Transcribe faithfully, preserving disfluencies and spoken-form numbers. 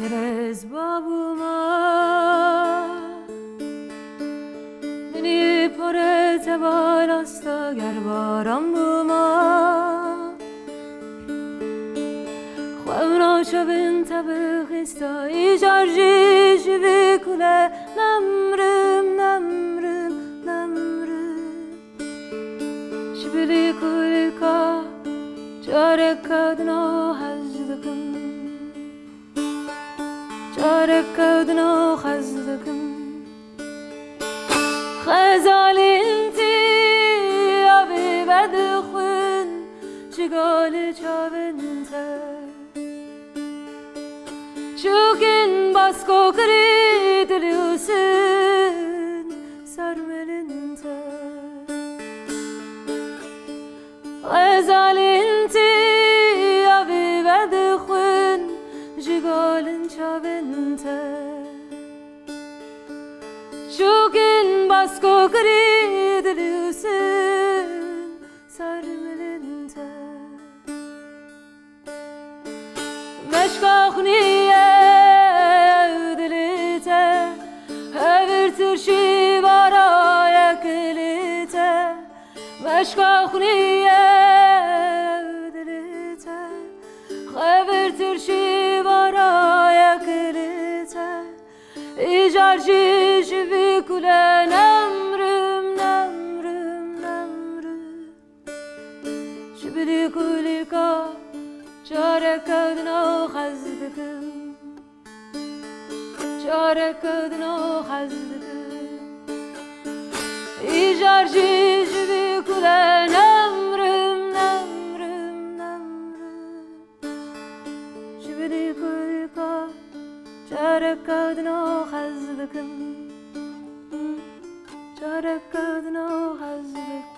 Rêz babûma, minî pore te balasta ger baran bûma. Xwewna çavin te bixista, îcar jî ji vî kule nemrim, nemrim, nemrim. Ji bilî kulîka careke dina hez dikim. Careke dina hez dikim. Xezalên te avê vedixwin ji galê çavên te. Çûkin basko kirî dilûsin ser milên te. Xezalên te avê vedixwin ji galên çavên te. Çûkin basko kirî dilûsin ser milên te. Meşka xunî ye ew dilê te, hevir tirşî varayek lê te. Meşka xunî ye ew dilê te, hevir tirşî varayek lê te. Îcar jî ji vî kule nemrim, nemrim, nemrim. Ji bilî kulîka careke dina hez dikim. Careke dina hez dikim. Îcar jî ji vî kule nemrim, nemrim, nemrim. Ji bilî kulîka careke dina hez dikim. Careke dina hez dikim.